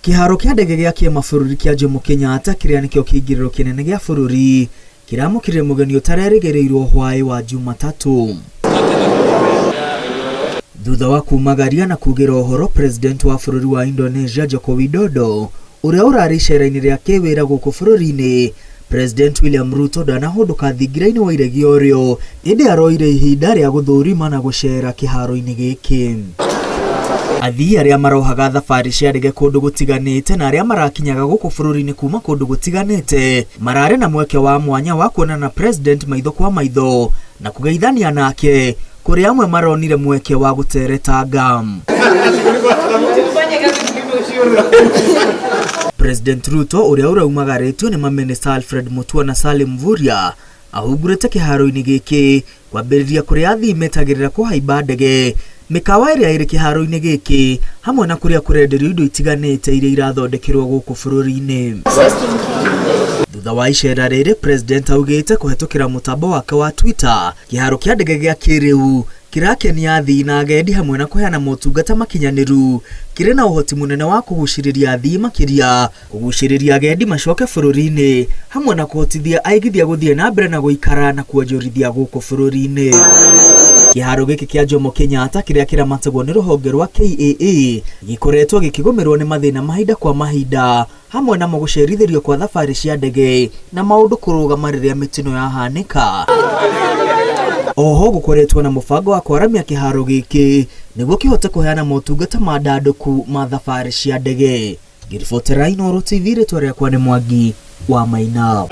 Kĩharo kĩa ndege gĩa kĩmabũrũri kĩa Jomo Kenyatta kĩrĩa nĩkĩo kĩingĩrĩro kĩnene gĩa bũrũri kĩramũkĩrire mũgeni ũtarerĩgĩrĩirwo hwaĩ wa Jumatatũ. Thutha wa kumagaria na kugĩra ũhoro President wa bũrũri wa Indonesia Joko Widodo ũrĩa ũrarĩ icera-inĩ rĩa kĩwĩra gũkũ bũrũri-inĩ, President William Ruto ndanahũndũka thingira-inĩ wa iregi orĩo ĩndĩ aroire ihinda rĩa gũthũrima na gũcera kĩharo-inĩ gĩkĩ. Athii arĩa marohaga thabarĩ cia ndege kũndũ gũtiganĩte na arĩa marakinyaga gũkũ bũrũri-inĩ kuma kũndũ gũtiganĩte mararĩ na mweke wa mwanya wa kuonana na President maitho kwa maitho na kũgeithania nake kũrĩa amwe maronire mweke wa gũteretanga. President Ruto ũrĩa ũraumagarĩtio nĩ mamĩnĩsta Alfred Mutua na Salim Mvurya ahungurĩte kĩharo-inĩ gĩkĩ kwambĩrĩria kũrĩa athii metagĩrĩra kũhaimba ndege, mĩkawa ĩrĩa ĩrĩ kĩharo-inĩ gĩkĩ hamwe na kũrĩa kũrenderio indo itiganĩte iria irathondekerwo gũkũ bũrũri-inĩ. Thutha wa icera rĩrĩ, President augĩte kũhetũkĩra mũtambo wake wa Twitter, kĩharo kĩa ndege gĩa kĩrĩu kĩrakenia athii na agendi hamwe na kũheana motungata makinyanĩru, kĩrĩ na ũhoti mũnene wa kũgucĩrĩria athii makĩria, kũgucĩrĩria agendi macoke bũrũri-inĩ hamwe na kũhotithia aigithia gũthiĩ na mbere na gũikara na kuonjorithia gũkũ bũrũri-inĩ. Kĩharo gĩkĩ kĩa Jomo Kenyatta kĩrĩa kĩramatagwo nĩ rũhonge rwa KAA gĩkoretwo gĩkĩgũmĩrwo nĩ mathĩna mahinda kwa mahinda hamwe namo gũcerithĩrio kwa thabarĩ cia ndege na maũndũ kũrũgama rĩrĩa mĩtino yahanĩka. Oho gũkoretwo na mũbango wa kwaramia kĩharo gĩkĩ nĩguo kĩhote kũheana motungata ma ndandũku ma thabarĩ cia ndege. Ngĩribotera Inooro TV rĩtwa rĩakwa nĩ Mwangi wa Maina.